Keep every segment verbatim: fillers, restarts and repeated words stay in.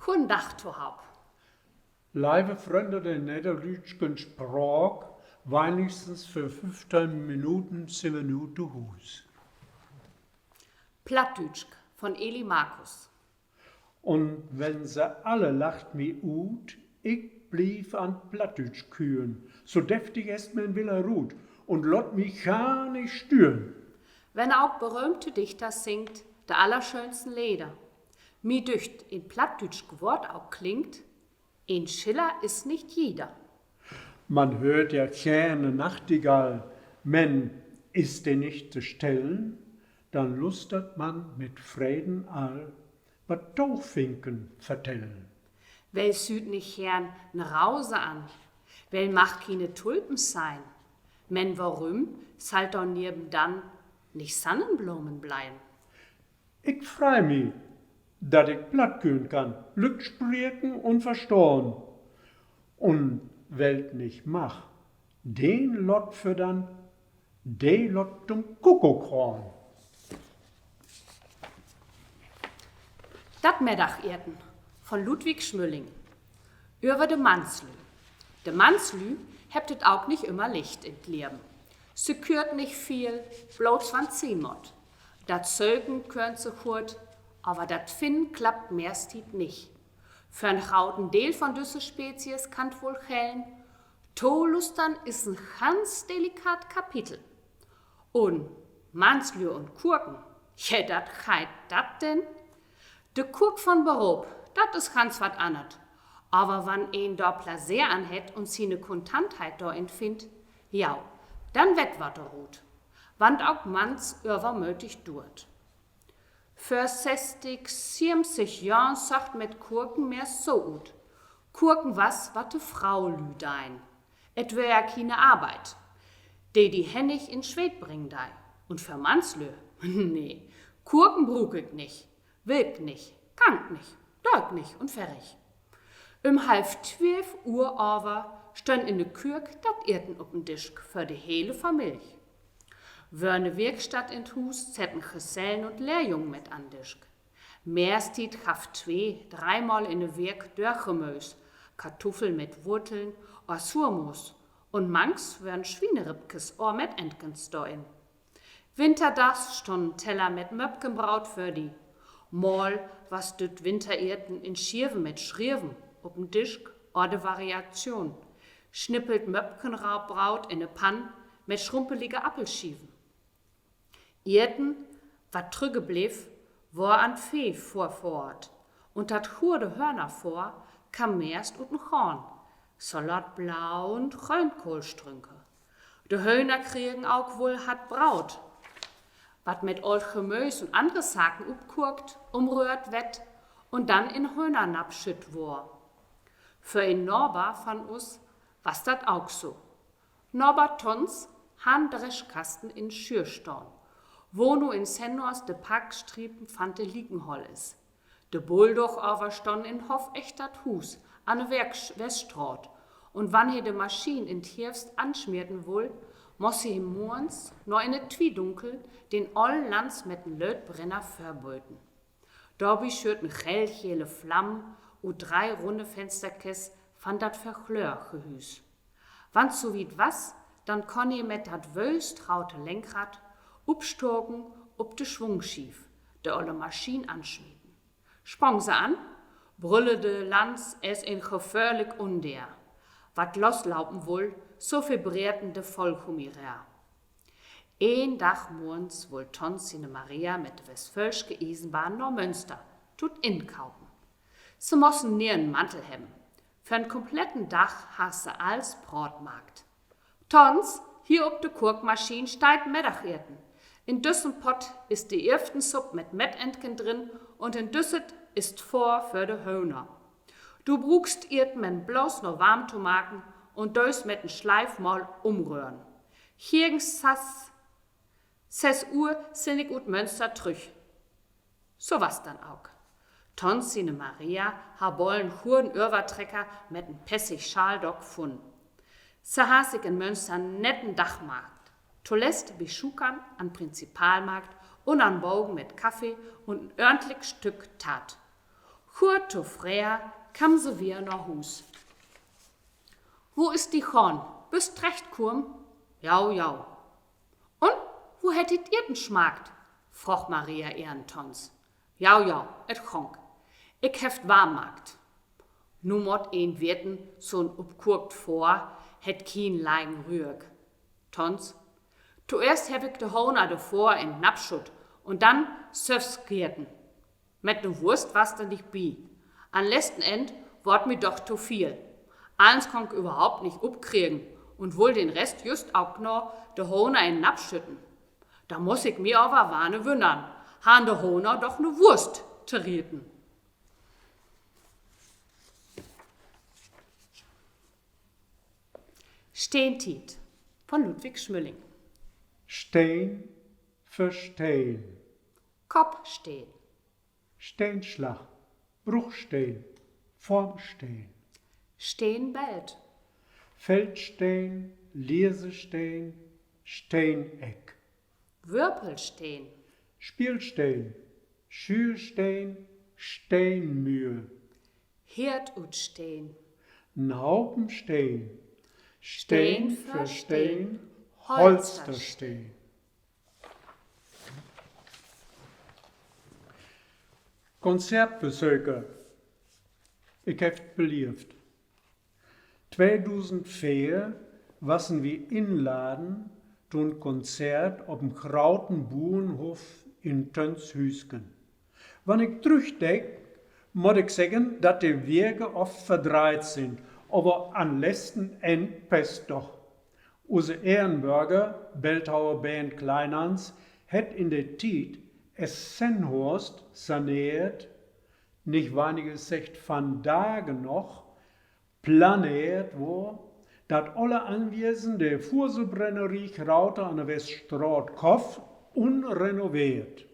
Gu'n Dag tohoop. Leive Frönde der nedderdüütsken Spraak, weinigstens för föffteihn Minuten sin wi nu to Huus. Plattdüütsch von Eli Markus. Un wenn se alle lacht mi ut, ik bliev an Plattdüütsch küren, so deftig es mien Wille rut, un laat mi gar nich stüren. Wenn ok beröhmte Dichter singt de allerschöönsten Leder, mi dücht, en plattdüütsch Woort ok klingt: En Schiller is nich jeder. Man höört ja geern 'ne Nachtigall, men is de nich to stellen, dann lustert man mit Freden all, wat Taufinken vertellen. Well süht nich geern 'ne Rause an, well mag kiene Tulpen sehn, men worüm sallt dor neven dann nich Sannenblomen bleihen? Ik frei mi, dat ik Platt küren kann, lück sprieken un verstahn. Un well 't nich mag, den laat för dann, de laat to'n Kuckuck gahn. Dat Meddageten von Ludwig Schmülling. Över de Mannslü. De Mannslü hebbt et ok nich ümmer licht in't Leven. Se köört nich veel, blots wann 't sien mott. Dat Söken köönt se goot, aver dat Finnen klappt mehrstiet nich. För en groten Deel von düsse Spezies kann 't woll gellen: Tolustern is en ganz delikat Kapitel. Un Mannslü un Kurken, je, dat geiht dat denn? De Kurk von Beroop, dat is ganz wat anners. Aver wann een dor Pläseer an hett un siene Kuntantheit dorin finnt, ja, denn wett wat dorut, wann 't ok mangs övermötig duert. Vör sesstig, sievenstig Johren söch 't mit Kurken meist so ut: Kurken was, wat de Fraulü dein. Et wöör ja kiene Arbeit, de di hennig in Sweet bringen dei. Un för Mannslü: Nee, Kurken bruuk ik nich, will 'k nich, kann 'k nich, dör 'k nich un ferrig. Üm half twölf Uhr aver stönn in de Köök dat Eten op den Disch för de hele Familie. Wöör 'ne Werkstatt in't Huus, setten Gesellen un Lehrjungen mit an Disch. Mehrstiet gaff 't twee-, dreimal in de Week Dörgemöös, Kartuffeln mit Wurteln or Suermoos, un mangs wören Swienerippkes or Mettentkens dorin. Winterdags stunn en Teller mit Möpkenbraut vör di. Mal was düt Wintereten in Schieven mit Schrieven op den Disch, or de Variation: snippelt Möpkenbraut in de Pann mit schrumpelige Appelschieven. Eten, wat trügge bleev, wöör an 't Veh verfohrt, un dat gode Hörnerfoor kamm meist ut den Goorn, Salatblauen, Gröönkohlstrünke. De Höhner kregen ok woll hart Braut, wat mit oolt Gemöös un annere Saken upkuokt, umröhrt wett un dann in Höhnernapp schütt wöör. För en Naber van us was dat ok so. Naber Tons harr en Dreschkasten in Schüür stahn, wo nu in Sennors de Parkstriepen van de Liekenhall is. De Bulldog aver stunn in Hoff echter 't Huus an de Werk-, Weststraat, un wann he de Maschien in 't Hervst ansmieten wull, muss he morgens noch in 't Twiedunkel den ollen Lanz mit en Lötbrenner vörböten. Dorbi schütt en grellgele Flamm ut dree runne Fensterkes van dat Verglöörgehüüs. Wann 't so wiet was, dann konn he mit dat wööst graute Lenkrad upstaken op de Schwungschiev de olle Maschien ansmieten. Sprang se an, brüllde de Lanz es en geföhrlik Undeer, wat loslopen wull, so vibreerten de Vollgummireer. Een Dag morgens wull Tons siene Maria mit de Westfäälsche Iesenbahn na Mönster to't Inkaupen. Se muss en ne'en Mantel hebben. För en kompletten Dag harr se alls praat maakt. Tons, hier op de Kookmaschien steiht Meddageten. In düssen Pott is de Irftensupp mit Mettentken drin un in düsset is 't Foor för de Höhner. Du bruukst Eten men bloots noch warm to maken un döst mit en Sleif mal umröhren. Gegen sess, sess Uhr sin ik ut Mönster trüch. So was 't denn ok. Tons siene Maria harr boll en goden Övertrecker mit en pässig Schaldock funnen. Se harr sik in Mönster 'n netten Dag maakt. Tolest bi Schukan an Prinzipalmarkt un an Bogen mit Kaffee un en ördentlik Stück Taart. Goot tofree kamm se weer na Huus. Wo is di gahn? Büst trechtkamen? Jau, jau. Un wo hett di dat Eten smaakt? Fraagt Maria ehren Tons. Jau, jau, et gong. Ik heff 't warm maakt. Nu mott een weten, so'n upkaakt Foor hett kien leigen Rüük. Tons: Toeerst heff ik de Höhner de Foor in 't Napp schutt un denn sülvst geten. Mit de Wust was dor nich bi. An lesten Enn wöör 't mi doch to veel. Allens kunn ik överhaupt nich upkriegen un wull den Rest jüst ok na de Höhner in 't Napp schütten. Dor muss ik mi aver wanne wünnern, harrn de Höhner doch 'ne Wust to rieten. Steentiet, von Ludwig Schmülling. Steen för Steen. Koppsteen. Steenslag, Bruchsteen, Formsteen. Steenbelt. Feldsteen, Liesesteen, Steeneck. Wörpelsteen. Spielsteen, Schüersteen, Steenmüür. Heerd ut Steen. 'n Haupen Steen. Steen för Steen, Holstersteen. Konzertbesöker. Ik heff 't beleevt. Tweedusendveer wassen wi inladen to 'n Konzert op en grauten Buernhoff in Tönshüsken. Wann ik trüchdenk, mutt ik seggen, dat de Wege oft verdreiht sünd, aver an'n lesten Enn passt doch. Use Ehrenbörger, Beldhauer Bernd Kleinhans, hett in de Tiet, es Sennhorst saneert, nich weniger seggt vandage noch, planeert worr, dat olle Anwesen de Fuselbrennerie Krauter an de Weststraat koff un renoveert.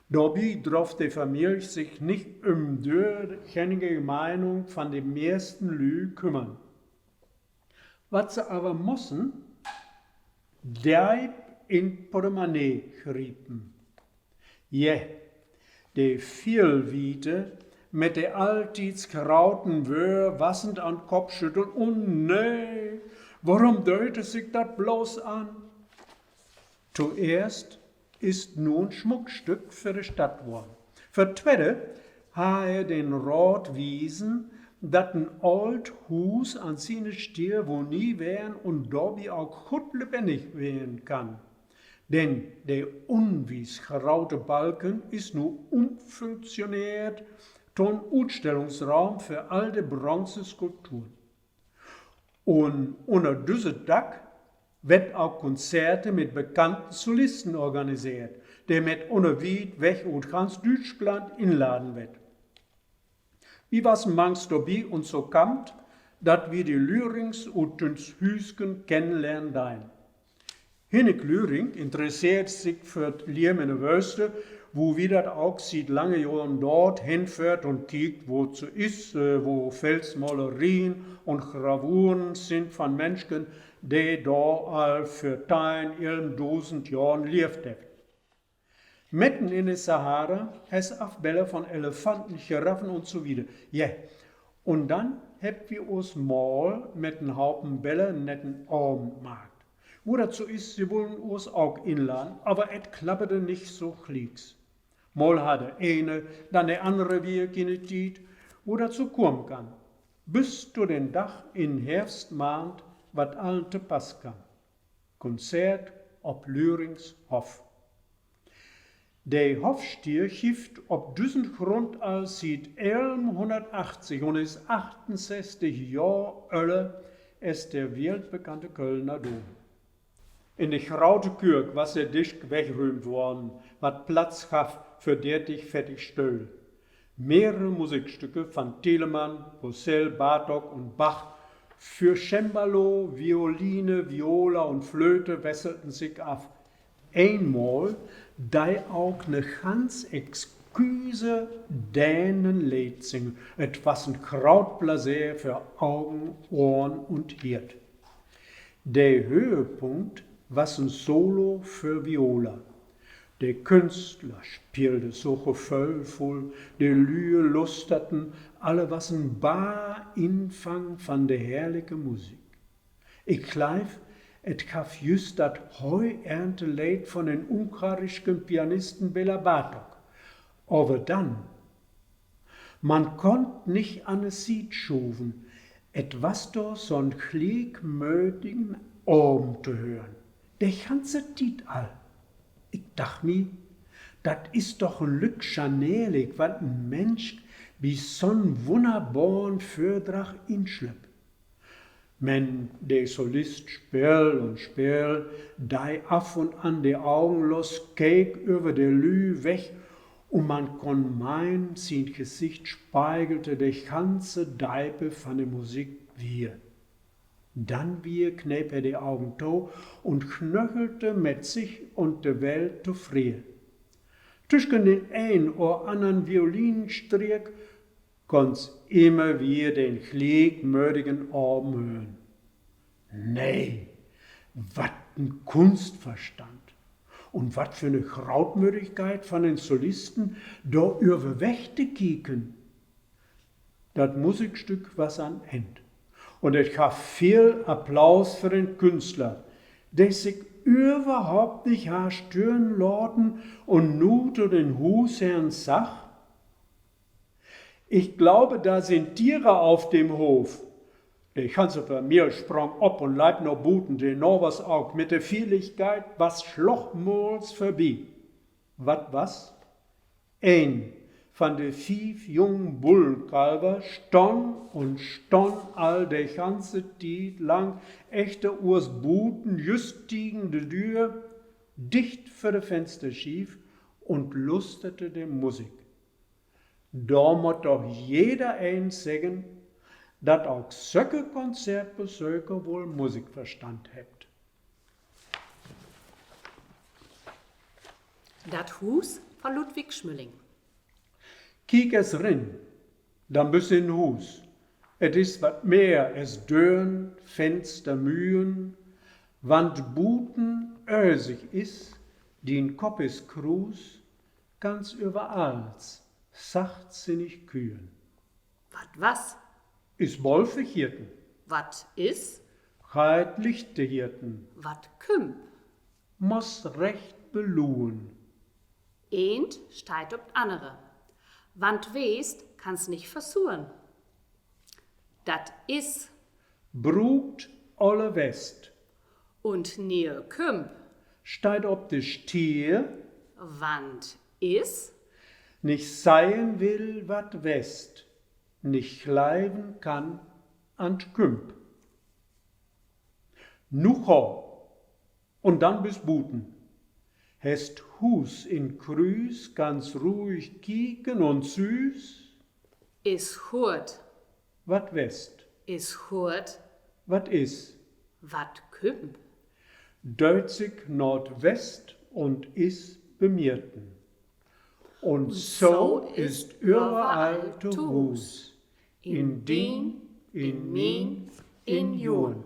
Dorbi droff de Familie sik nich üm de dörkennige Meinung van de meersten Lüü kümmern. Wat se aver mussen: deep in Portemonnaie griepen. Je, de Vielwiete mit de alltieds grauten Wöör wassend an 't Koppschütteln un nee, worüm deit he sik dat bloots an? Toeerst is 't nu en Smuckstück för de Stadt worrn. För 't twede harr he den Raat wiesen, dat en oolt Huus an siene Steer woll nie weren un dorbi ok goot lebennig weren kann. Denn de unwies graute Balken is nu ümfunktioneert to 'n Utstellungsraum för all de Bronzeskulpturen. Un ünner düsset Dack weert ok Konzerte mit bekannten Solisten organiseert, de mitunner wiet weg ut ganz Düütschland inladen weert. Wi wassen mangs dorbi un so kamm 't, dat wi de Lürings ut Tönshüsken kennenlehren deien. Hinnik Lüring interesseert sik för 't Leven in de Wöste, wo wi dat ok siet lange Johren doot, henföhrt un kiekt, wo 't so is, äh, wo Felsmalerien un Gravuren sünd van Menschen, de dor al vör teihn, elfdusend Johren leevt hebbt. Mitten in de Sahara hest af Beller von Elefanten, Giraffen un so wieder. Ja, un denn hebbt wi us mal mit en Haupen Beller 'n netten Avend maakt. Wo dat so is, se wullen us ok inladen, aver et klapperde nich so glieks. Mal harr de ene, denn de annere Wiek in de Tiet, wo dat so kamen kann. Büs to den Dag in Hervstmaand, wat allen to pass kamm. Konzert op Lürings Hoff. De Hoffstier gifft op düssen Grund al siet elvenhunnertachtzig un is achtensesstig Johr öller es de weltbekannte Kölner Dom. In de graute Köök was de Disch wegrüümt worrn, wat Platz gaff för dertig, veertig Stöhl. Mehrere Musikstücke van Telemann, Purcell, Bartók un Bach för Cembalo, Violine, Viola un Flöte wesselten sik af. Eenmal dei ok 'ne ganz exquise Dänen Leed singen. Et was en graut Pläseer för Ogen, Ohren un Hiert. De Höhepunkt was en Solo för Viola. De Künstler speelde so geföhlvull, de Lüe lusterten, alle was en bar Infang van de herrlike Musik. Ik gleiv, et gaff jüst dat Heuernteleed von den ungarisken Pianisten Bela Bartok. Aver dann, man konnt nich an de Siet schuven, et was dor so'n gliekmödigen Aom to hören, de ganze Tiet al. Ik dach mi, dat is doch en lück schanelik, wat en Mensk bi so'n wunnerboren Vördrag inslöppt. Men de Solist speel un speel, dei af un an de Ogen los, keek över de Lüe weg, un man kunn meinen, sien Gesicht speigelte de ganze Deipe van de Musik wier. Dann wier kneep he de Ogen to un gnöchelte met sik un de Welt tofree. Tüsken den een or annern Violinenstriek kunnst immer wier den gliekmödigen Aom hören. Nee, wat en Kunstverstand! Un wat för 'ne Grootmödigkeit van den Solisten, dor över weg to kieken! Dat Musikstück was an Enn, un et gaff veel Applaus för den Künstler, de sik överhaupt nich harr stören laten un nu to den Huusherrn sagg: Ich glaube, da sind Tiere auf dem Hof. De ganze Familie sprang op un leip na buten, de Navers ok. Mit de Fierlichkeit was 't slochmals vörbi. Wat was? Een van de fief jungen Bullenkalver stonn un stonn al de ganze Tiet lang echter us buten, jüst tiegen de Düer, dicht vör de Fensterschiev, un lusterte de Musik. Dor mutt doch jeder een seggen, dat ok söcke Konzertbesöker woll Musikverstand hebbt. Dat Huus van Ludwig Schmülling. Kiek es rin, dann büst in'n Huus. Et is wat mehr es Dören, Fenster, Müern. Wann 't buten ösig is, dien Kopp is kruus, kannst över alls sachtsinnig küren. Wat was, is boll vergeten. Wat is, geiht licht vergeten. Wat kümmt, muss recht beluern. Eent steiht op 't annere. Wann 't weest, kannst nich versuern. Dat is, bruukt olle West, un nie kümmt, steiht op de Stier. Wann 't is, nich seihn will, wat west, nich gleiven kann an 't kümmt. Nu gah, un dann büst buten. Hest Huus in Krüüs, kannst ruhig kieken un sühst, is hurt, wat west, is hurt, wat is, wat kümmt, dööt sik na't West un is bemieten. Un so is 't överall to Huus, in dien, in mien, in juen.